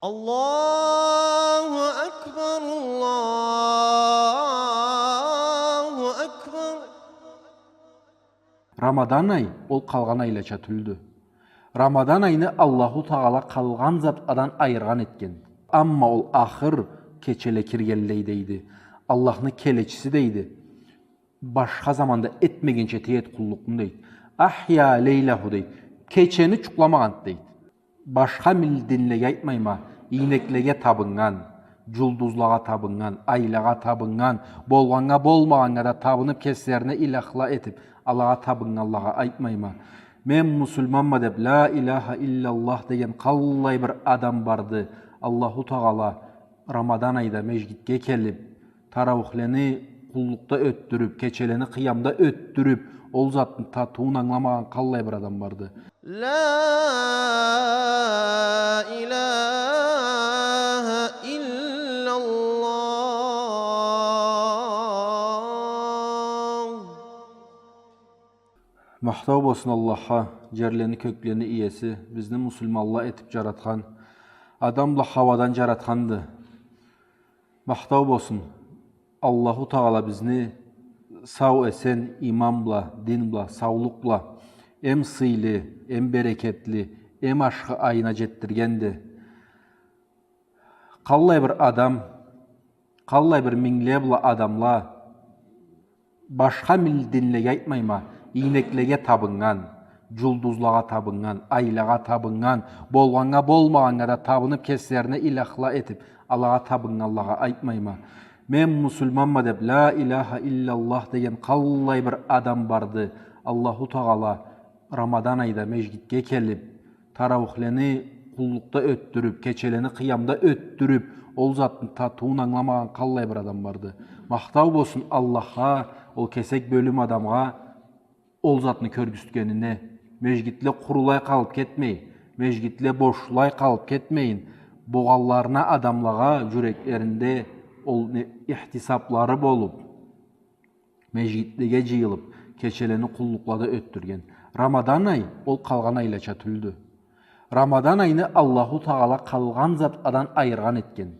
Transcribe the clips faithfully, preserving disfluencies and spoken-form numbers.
الله أكبر، الله أكبر. Рамадан ай, ол къалгъан айлача тюлдю. Рамадан айны Аллаху Тагъала къалгъан затладан айыргъан этген. Амма ол ахыр кечеле киргенлей дейди. Аллахны келечиси дейди. Башха заманда этмегенча этеди къуллукъну дейди. أحيا ليله дейди. Кечени джукъламагъанды дейди. Башха мил-, динлеге айтмайма, ийнеклеге табыннган, джулдузлагъа табыннган, айлагъа табыннган, болгъаннга, болмагъаннга да табыныб, кеслерине илахла этиб, алагъа табыннганлагъа айтмайма. Мен муслиманма деб, لا إله إلا الله деген къаллай бир адам барды, Аллаху Тагъала Рамадан айда межгитге келиб, тараухлени къуллукъда ётдюрюб, кечелени къыямда ётдюрюб, ол затны татыуун ангыламагъан къаллай бир адам барды. لا إله إلا الله. Махтау болсун Аллахха, джерлени, кёклени иеси, бизни муслиманла этиб джаратхан, Адам бла Хауадан джаратханды. Махтау болсун. Аллаху Тагъала бизни сау-эсен, иман бла, дин бла, саулукъ бла, эм сыйлы, эм берекетли, эм ашхы айына джетдиргенди. Къаллай бир адам, къаллай бир мингле бла адамла, башха мил-, динлеге айтмайма, ийнеклеге табыннган, джулдузлагъа табыннган, айлагъа табыннган, болгъаннга, болмагъаннга да табыныб, кеслерине илахла этиб, алагъа табыннганлагъа айтмайма. Мен муслиманма деб, لا إله إلا الله деген къаллай бир адам барды, Аллаху Тагъала Рамадан айда межгитге келиб, тараухлени къуллукъда ётдюрюб, кечелени къыямда ётдюрюб, ол затны татыуун ангыламагъан къаллай бир адам барды. Махтау болсун Аллахха, ол кесек бёлюм адамгъа, ол затны кёргюзтгенине. Межгитле къурулай къалыб кетмей, межгитле бошлай къалыб кетмейин, болгъанларына адамлагъа джюреклеринде ол не, ихтисаблары болуб, межгитлеге джыйылыб, кечелени къуллукълада ётдюрген. Рамадан ай, ол къалгъан айлача тюлдю. Рамадан айны Аллаху Тагъала къалгъан затладан айыргъан этген.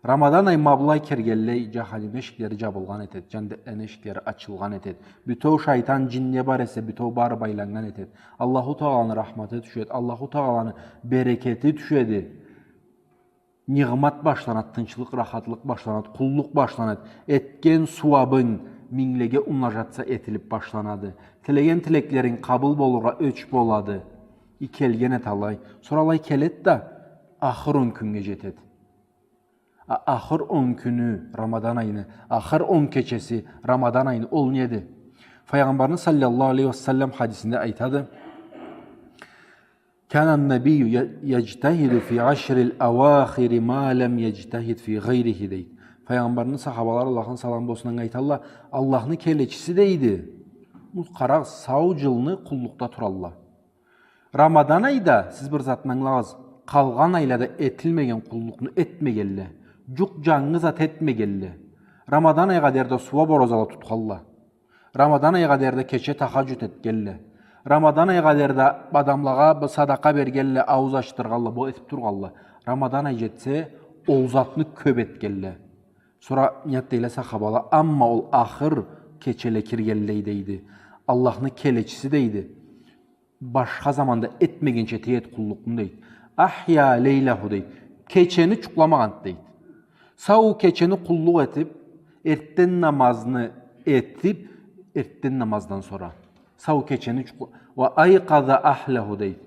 Рамадан ай ма былай киргенлей, джаханим эшиклери джабылгъан этед, джандетлени эшиклери ачылгъан этед. Бютеу шайтан, джин не бар эсе, бютеу бары байланнган этед. Аллаху Тагъаланы рахматы тюшед, Аллаху Тагъаланы берекети тюшеди. Нигъмат башланад, тынчлыкъ, рахатлыкъ башланад, къуллукъ башланад. Этген сууабынг минглеге умножаться этилиб башланады. Тилеген тилеклеринг къабыл болургъа ёч болады. И келген эд алай. Сора алай келед да, ахыр он кюннге джетед. А, ахыр он кюню Рамадан айны, ахыр он кечеси Рамадан айны, ол неди? Файгъамбарны саллаллаху алейхи ва саллам хадисинде айтады: كان النبي ي-، يجتهد في العشر الأواخر ما لم يجتهد في غيره, дейди. Файгъамбарны сахабалары, Аллахны саламы болсун анга, айталла: Аллахны келечиси, дейди, бу къарагъыз, сау джылны къуллукъда туралла. Рамадан айда, сиз бир затны ангылагъыз, къалгъан айлада этилмеген къуллукъну этмегенле, джукъ джангы зат этмегенле. Рамадан айгъа дери да сууаб оразала тутханла. Рамадан айгъа дери да кече тахаджуд этгенле. Рамадан айгъа дери да адамлагъа бир садакъа бергенле, аууз ачдыргъанла, бу этиб тургъанла. Рамадан ай джетсе, ол затны кёб этгенле. Сора не этдиле сахабала? Амма ол ахыр кечеле киргенлей, дейди, Аллахны келечиси, дейди, башха заманда этмегенча этеди къуллукъну, дейди. أحيا ليله, дейди. Кечени джукъламагъанды, дейди. Сау кечени къуллукъ этиб, эртден намазны этиб, эртден намаздан сора. Сау кечени джукъла-, وأيقظ أهله, дейди.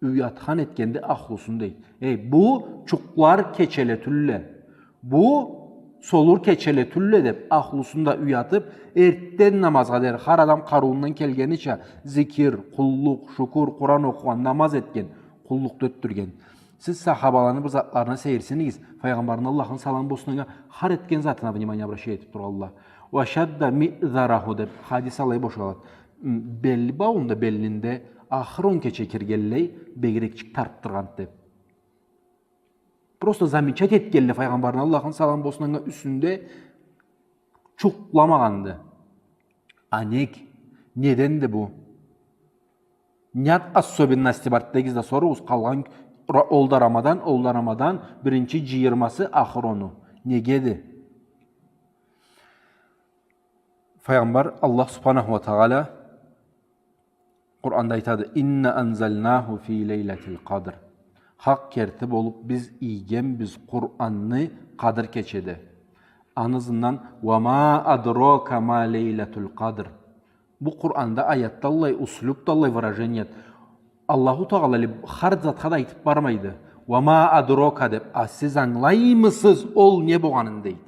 Уятхан этгенди ахлусун, дейди. Эй, бу джукълар кечеле тюлле. Бу солур кечеле тюлле деб, ахлусун да уятыб, эртден намазгъа дери, хар адам къарыуундан келгенича, зикир, къуллукъ, шукур, Къуран окъугъан, намаз этген, къуллукъда ётдюрген. Сиз сахабаланы бир затларына сейирсинигиз, Файгъамбарны, Аллахны саламы болсун анга, хар этген затына внимание обращать этиб тургъанла. وشد مئزره деб, хадис алай бошалады. М, бел бауунда, белинде ахыр он кече киргенлей бегирекчик тартдыргъанды деб. Просто замечать этгенле Файгъамбарны, Аллахны саламы болсун анга, юсюнде джукъламагъанды. А нек? Неденди бу? Не особенности барды дегиз да соругъуз, къалгъан Ра-, ол да Рамадан, ол да Рамадан, биринчи джыйырмасы, ахыр ону. Негеди? Файгъамбар, Аллах Субханаху уа Тагъала Къуранда айтады: «Инна анзалнаху фи лейлатил къадр». Хакъ керти болуп биз ийгенбиз Къуранны Къадыр кечеде. Аны ызындан: «Уа ма адрока ма лейлатул къадр». Бу Къуранда аятда аллай, услюбда аллай выражение. Аллаху Тагъала ли хар затха да айтып бармайды. «Уа ма адрока» деп, а сиз ангылаймысыз ол не болгъанын, дейди.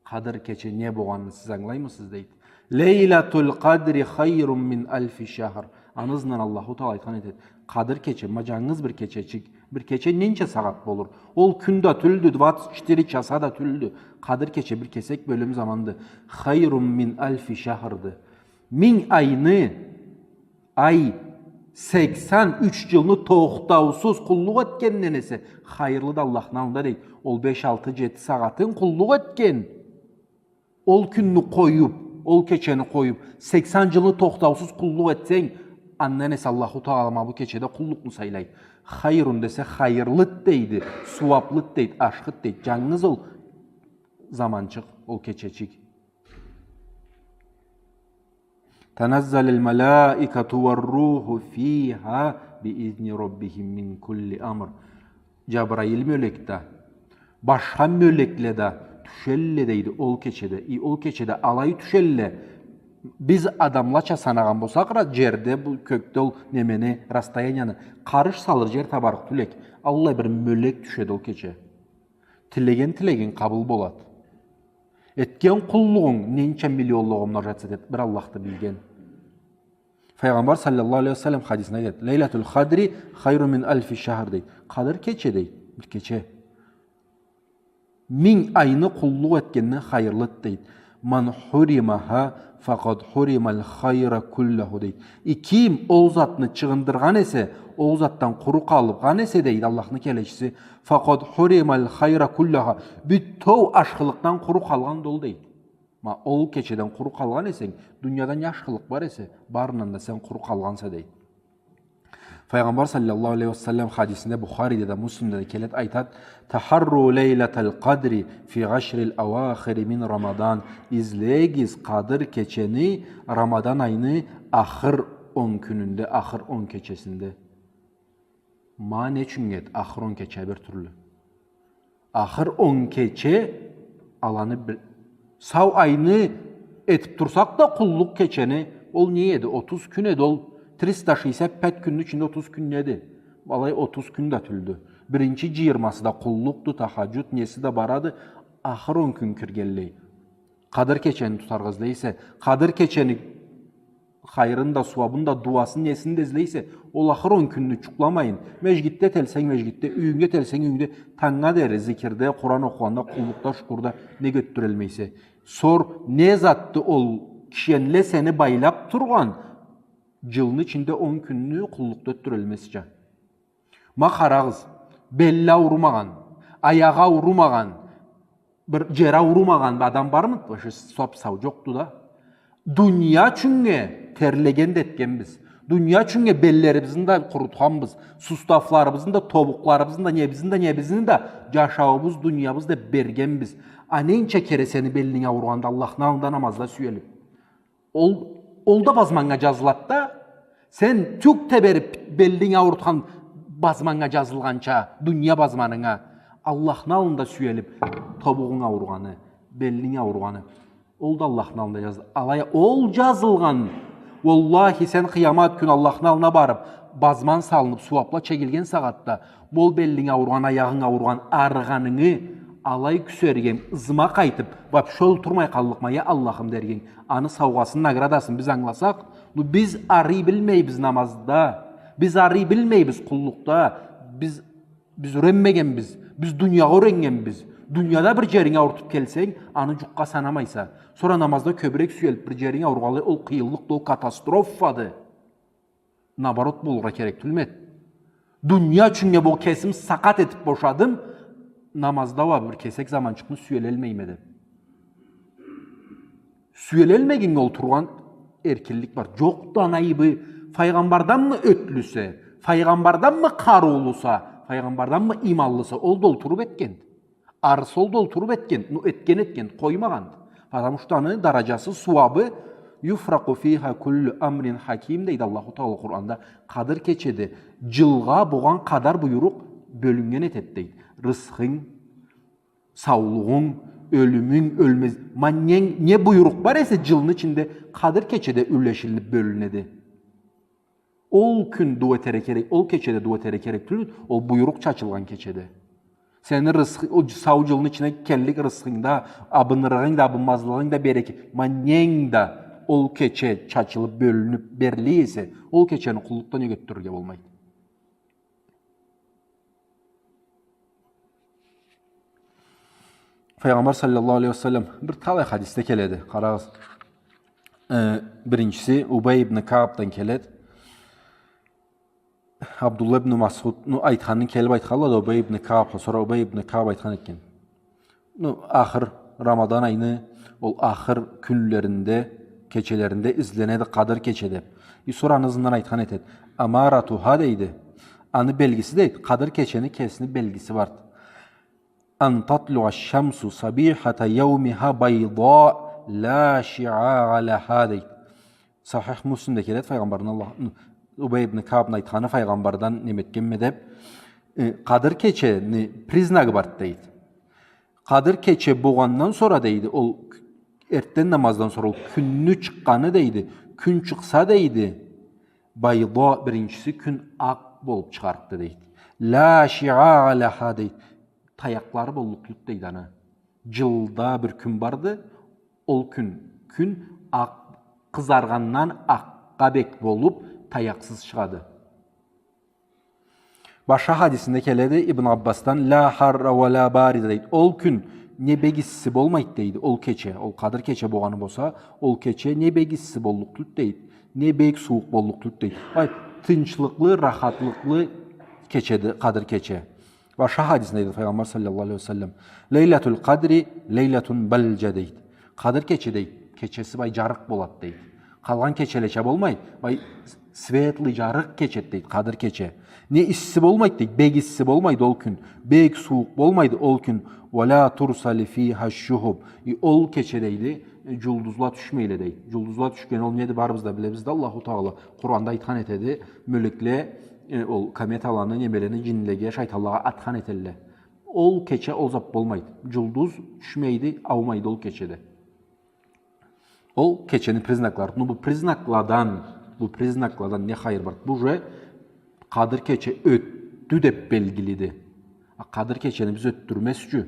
Къадыр кече не болгъанын сиз ангылаймысыз, дейди. «Лейлатул къадри хайрун мин алфи шахр». Аны ызындан Аллаху Тагъала айтхан этеди. Къадыр кече, ма джангыз бир кечечик. Бир кече ненча сагъат болур? Ол кюн да тюлдю, двадцать четыре часа да тюлдю. Къадыр кече бир кесек бёлюм заманды. «Хайрун мин алфи шахрды». Минг айны, ай, сексен юч джылны тохтаусуз къуллукъ этгенден эсе хайырлыды Аллахны аллында, дейди. Ол беш, алты, джети сагъатын къуллукъ этген, ол кюнню къоюп, ол кечени къоюп, сексен джылны тохтаусуз къуллукъ этсенг, андан эсе Аллаху Тагъала ма бу кечеде къуллукъну сайлайды. «Хайрун» десе, хайырлыды дейди, сууаплыды дейди, ашхыды дейди. Джангыз ол заманчыкъ, ол кечечик. «Таназзалул малаикату уар руху фиха би изни раббихим мин кулли амр». Джабраил мёлек да, башха мёлекле да тюшелле, дейди, ол кечеде. И ол кечеде алай тюшелле. Биз адамлача санагъан болсакъ, ра-, джерде, бу кёкде ол немени, расстоянияны, къарыш салыр джер табарыкъ тюлдю. Аллай бир мёлек тюшеди ол кече. Тилеген тилегинг къабыл болады. Этген къуллугъунг ненча миллионлагъа умножаться этеди, бир Аллахды билген. Файгъамбар саллаллаху алейхи ва саллам хадисинде айтады: «Лейлатул къадри хайрун мин алфи шахр», дейди. Къадыр кече, дейди, бир кече минг айны къуллукъ этгенден хайырлыды, дейди. «Ман хуримаха факъад хуримал хайра куллаху», дейди. И ким ол затны чыгъындыргъан эсе, ол затдан къуру къалгъан эсе, дейди Аллахны келечиси, «факъад хуримал хайра куллаха», бютеу ашхылыкъдан къуру къалгъанды ол, дейди. Ма ол кечеден къуру къалгъан эсенг, дунияда не ашхылыкъ бар эсе, барындан да сен къуру къалгъанса, дейди. Файгъамбар саллаллаху алейхи ва саллам хадисинде, Бухариде да, Муслимде да келеди, айтады: «Тахарру лейлатал къадри фи гъашрил ауахири мин Рамадан». Излегиз Къадыр кечени Рамадан айны ахыр он кюнюнде, ахыр он кечесинде. Ма не ючюн эди ахыр он кече бир тюрлю? Ахыр он кече аланы бир, сау айны этип турсакъ да къуллукъ кечени, ол не эди? Отуз кюн эди ол. Триста шестьдесят пять кюнню ичинде отуз кюн неди? Алай отуз кюн да тюлдю. Биринчи джыйырмасы да къуллукъду, тахаджуд, неси да барады. Ахыр он кюн киргенлей. Къадыр кечени тутаргъа излейсе, Къадыр кечени хайырын да, сууабын да, дуасын, несин да излейсе, ол ахыр он кюнню джукъламайын. Межгитде этелсенг межгитде, юйюнгде этелсенг юйюнгде, тангнга дери зикирде, Къуран окъугъанда, къуллукъда, шукурда, нек ётдюрелмейсе. Сор, не затды ол кишенле сени байлап тургъан, джылны ичинде он кюнню къуллукъда ётдюрелмезча? Ма къарагъыз, белли аурумагъан, аягъы аурумагъан, бир джери аурумагъан бир адам бармыды? Вообще сап-сау джокъду да. Дуния ючюннге терлеген да этгенбиз. Дуния ючюннге беллерибизни да къурутханбыз. Суставларыбызны да, тобукъларыбызны да, небизни да, небизни да, джашауубуз, дуниябыз деп бергенбиз. А ненча кере сени белинг ауругъанды Аллахны аллында намазда сюелип? Ол, ол да базманнга джазылады да. Сен тюк теберип белинг аурутхан базманнга джазылгъанча, дуния базманынга, Аллахны аллында сюелип, тобугъунг ауругъаны, белинг ауругъаны, ол да Аллахны аллында джазылады. Алай а ол джазылгъан, уаллахи, сен къыямат кюн Аллахны аллына барып, базман салынып, сууапла чегилген сагъатда, ол белинг ауругъан, аягъынг ауругъан, арыгъанынгы алай кюсерген, ызыма къайтып, вообще олтурмай къаллыкъма, я Аллахым, дерген. Аны саугъасын, наградасын биз ангыласакъ, ну, биз арый билмейбиз намазда, биз арый билмейбиз къуллукъда, биз, биз юренмегенбиз, биз дуниягъа юреннгенбиз. Дунияда бир джеринг аурутуп келсенг, аны джукъгъа санамайса. Сора намазда кёбюрек сюелип, бир джеринг ауругъанлай, ол къыйынлыкъды, ол катастрофады. Наоборот болургъа керек тюлмюдю? Дуния ючюннге бу кесим сакъат этип бошадым, намазда уа бир кесек заманчыкъны сюелелмейме деп. Сюелелмегеннге олтургъан эркинлик бар. Джокъду аны айыбы. Файгъамбарданмы ётлюсе, Файгъамбарданмы къарыулуса, файгъамбарданмы иманлыса, ол да олтуруп этгенди. Арысы ол да олтуруп этгенди, ну, этген этгенди, къоймагъанды. Потому что аны даражасы, сууабы, «Юфракъу фиха куллу амрин хаким», дейди Аллаху Тагъала Къуранда. Къадыр кечеде джылгъа болгъан къадар буйрукъ бёлюннген этеди, дейди. Рысхынг, саулугъунг, ёлюмюнг, ёлмез-, ма не, не буйрукъ бар эсе джылны ичинде, Къадыр кечеде юлешилинип бёлюнеди. Ол кюн дуа этерге керек, ол кечеде дуа этерге керек тюлдю, ол буйрукъ чачылгъан кечеде. Сени рысхы-, ол сау джылны ичине келлик рысхынг да, абынырыгъынг да, абынмазлыгъынг да, береке-, ма ненг да ол кече чачылып, бёлюнюп бериле эсе, ол кечени къуллукъдан ётдюрюрге болмайды. Файгъамбар саллаллаху алейхи ва саллам бир талай хадисде келеди. Къарагъыз. Э, биринчиси Убай ибн Каабдан келеди. Абдулла ибн Масъудну айтханын келип айтханла да Убай ибн Каабха, сора Убай ибн Кааб айтхан этген. Ну, ахыр Рамадан айны ол ахыр кюнлеринде, кечелеринде изленеди Къадыр кече деп. И сора аны ызындан айтхан этеди. Амаратуха дейди. Аны белгиси дейди. Къадыр кечени кесини белгиси барды. Ан татлуа шамсу сабихата яумиха байда ла шиаа лаха дейди. Сахих Муслимде келеди, файгъамбардан Аллах, Убай ибн Каабны айтханы, файгъамбардан неметгенме деп, э, Къадыр кечени признагы барды дейди. Къадыр кече болгъандан сора дейди, ол эртден намаздан сора ол кюнню чыкъгъаны дейди, кюн чыкъса дейди, байда биринчиси кюн акъ болуп чыгъарыкъды дейди. Ла шиаа лаха дейди. Таякълары боллукъ тюлдю дейди аны. Джылда бир кюн барды, ол кюн, кюн акъ, къызаргъандан акъгъа бек болуп, таякъсыз чыгъады. Башха хадисинде келеди Ибн Аббасдан, ла харра ва ла барида дейди. Ол кюн не бек исси болмайды дейди, ол кече, ол Къадыр кече болгъаны болса, ол кече не бек исси боллукъ тюлдю дейди, не бек сууукъ боллукъ тюлдю дейди. Ай, тынчлыкълы, рахатлыкълы кечеди Къадыр кече. Башха хадисинде дейди файгъамбар саллаллаху алейхи ва саллам, «Лейлатул Къадри лейлатун балджа» дейди. Къадыр кече дейди, кечеси бай джарыкъ болады дейди. Къалгъан кечелеча болмай, бай светлый, джарыкъ кечеди дейди Къадыр кече. Не исси болмайды дейди, бек исси болмайды ол кюн, бек сууукъ болмайды ол кюн. Ва ла турсалу фиха шухуб. И ол кече дейди, джулдузла тюшмейле дейди. Джулдузла тюшген ол неди, барыбыз да билебиз да, Аллаху Тагъала Къуранда айтхан этеди, мёлекле э, ол кометаланы, немелени джинлеге, шайтанлагъа атхан этелле. Ол кече ол зат болмайды. Джулдуз тюшмейди, аумайды ол кечеде. Ол кечени признаклары. Ну, бу признакладан, бу признакладан не хайыр бар? Бу уже Къадыр кече ётдю деп белгилиди. А Къадыр кечени биз ётдюрмез ючюн,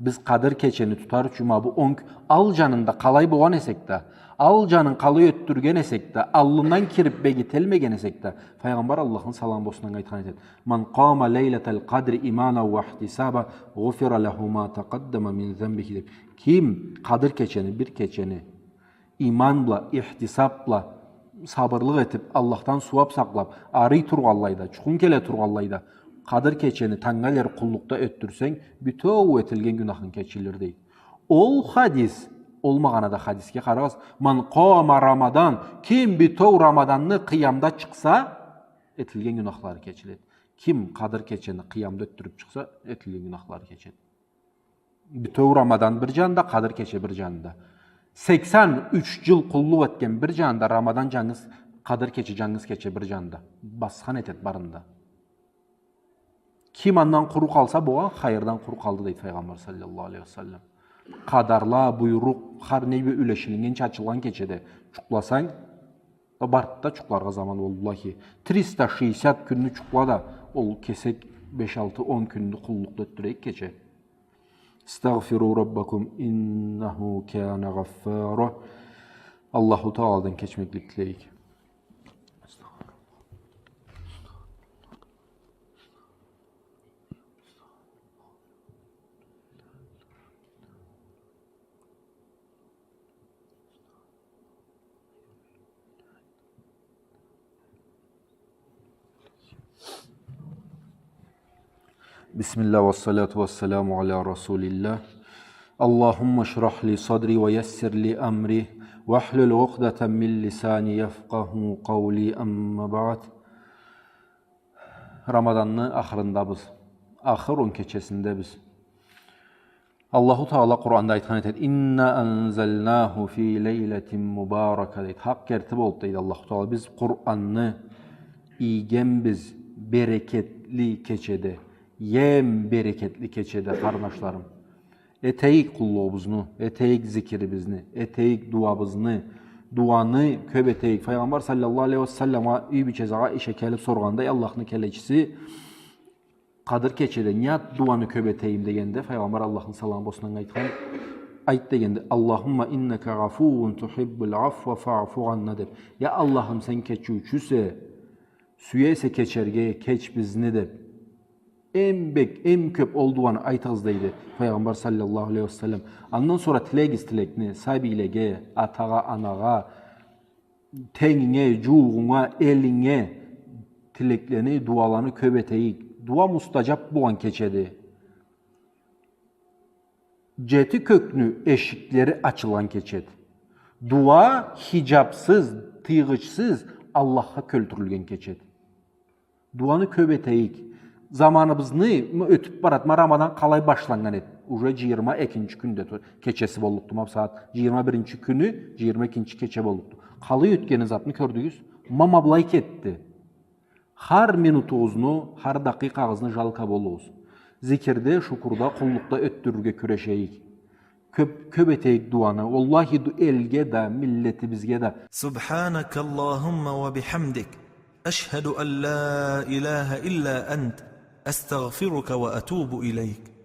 биз Къадыр кечени тутар ючюн, ма бу он кю-, ал джанында къалай болгъан эсек да, ал джанын къалай ётдюрген эсек да, аллындан кирип бегителмеген эсек да, файгъамбар, Аллахны саламы болсун анга, айтхан этеди: «Ман къама лейлатал къадри иманан ва ихтисабан, гъуфира лаху ма такъаддама мин занбихи», — деп. Ким Къадыр кечени, бир кечени иман бла, ихтисаб бла, сабырлыкъ этип, Аллахдан сууаб сакълап, арый тургъанлайда, чукъун келе тургъанлайда, Къадыр кечени тангнга дери къуллукъда ётдюрсенг, бютеу этилген гюнахынг кечилир, дейди. Ол хадис, ол магъанада хадисге къарагъыз: «Ман къама Рамадан», ким бютеу Рамаданны къыямда чыкъса, этилген гюнахлары кечиледи. Ким Къадыр кечени къыямда ётдюрюп чыкъса, этилген гюнахлары кечеди. Бютеу Рамадан бир джанында, Къадыр кече бир джанында. Сексен юч джыл къуллукъ этген бир джанында, Рамадан джангыз, Къадыр кече джангыз кече бир джанында. Басхан этеди барын да. Ким андан къуру къалса, бу а хайырдан къуру къалды, дейди Файгъамбар саллаллаху алейхи ва саллам. Къадарла, буйрукъ, хар не бир юлешилиннгенча ачылгъан кечеде джукъласанг, да барды да джукъларгъа заман, валлахи. Триста шестьдесят кюнню джукъла да, ол кесек беш, алты, он кюнню къуллукъда ётдюрейик кече. «Истагъфиру раббакум, иннаху кана гъаффара». Аллаху Тааладан кечмеклик тилейик. بسم الله والصلاة والسلام على رسول الله. اللهم اشرح لي صدري ويسر لي أمري واحلل عقدة من لساني يفقهوا قولي، أما بعد. Рамаданны ахырындабыз. Ахыр он кечесиндебиз. Аллаху Таала Къуранда айтхан этеди: «Инна анзалнаху фи лейлатин мубарака», — дейди. Хакъ керти болду, дейди Аллаху Таала. Биз Къуранны ийгенбиз берекетли кечеде. Эм берекетли кечеде, къарнашларым. Этейик къуллугъубузну, этейик зикирибизни, этейик дуабызны, дуаны кёп этейик. Файгъамбар саллаллаху алейхи ва салламгъа юй бийчеси Аиша келип соргъанда, эй Аллахны келечиси, Къадыр кечеде не зат дуаны кёп этейим дегенде, Файгъамбар, Аллахны саламы болсун анга, айтхан, айт дегенде: «Аллахумма иннака гъафуввун тухиббул афва фаъфу анна», — деп. Я Аллахым, сен кечиучюсе, сюесе кечерге, кеч бизни, деп. Эм бек, эм кёп ол дуаны айтыгъыз, дейди Файгъамбар саллаллаху алейхи ва саллам. Андан сора тилегиз тилекни, сабийлеге, атагъа, анагъа, тенгинге, джууугъунга, элинге тилеклени, дуаланы кёп этейик. Дуа мустаджаб болгъан кечеди. Джети кёкню эшиклери ачылгъан кечеди. Дуа хиджабсыз, тыйгъычсыз Аллахха кёлтюрюлген кечеди. Дуаны кёп этейик. Заманыбызны, м, ётюп барады. Ма Рамадан къалай башланнган эди? Уже джыйырма экинчи кюнде ту-, кечеси боллукъду. Ма бусагъат джыйырма биринчи кюню, джыйырма экинчи кече боллукъду. Къалай ётгени затны кёрдюгюз? Ма, ма былай кетди. Хар минутугъузну, хар дакъикъагъызны жалко болугъуз. Зикирде, шукурда, къуллукъда ётдюрюрге кюрешейик. Кёп, кёп этейик дуаны. Уаллахи, ду-, элге да, миллетибизге да. سبحانك اللهم وبحمدك، أشهد أن لا إله إلا أنت، أستغفرك وأتوب إليك.